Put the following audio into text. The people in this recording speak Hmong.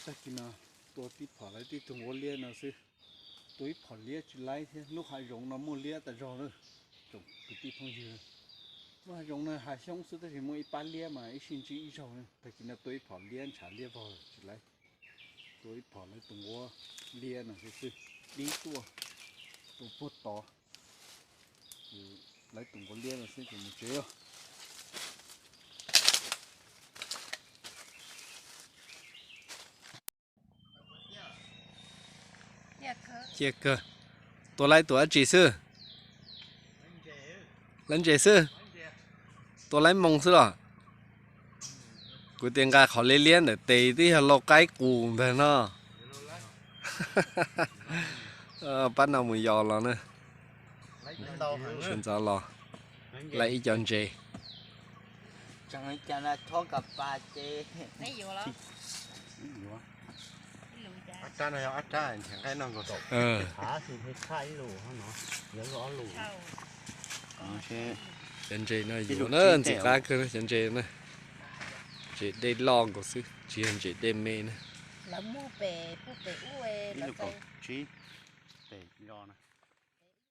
Tag kis no tua tib phom lawv tib tug nquab liab no xwb. Tua ib phom liab tsis laib thiab, lub hav zoov no muaj liab tas zog lawm. Tsoom kwv tij phooj ywg, lub hav zoov no hav xyoob xwb tab sis muaj ib pab liab mas ib sij ntsib ib zaug. Tag kis no tua ib phom liab ntshav liab vog tsis laib. Tua ib phom lawv tus nquab liab no xwb xwb, dib tuaj, tua puag tod. Lawv tus nquab liab no xwb ces mus tsev os. Ciaj kawg. Tua laib tus dab tsi xwb? Laib ntses xwb. Tua laib moo xwb los? Kuv tias nqa qhov liab liab ntawm tes twb yog lau qaib qus ntag no. Pab no mus yos los na. Sawv ntxov los laib ib co ntses. Cov ntses no yuav na, ntxim qab kawg na cov ntses na. Ntses dej loj nkaus xwb tsis yog ntses dej me na. Lawv muag pem, pem ub, pem los na.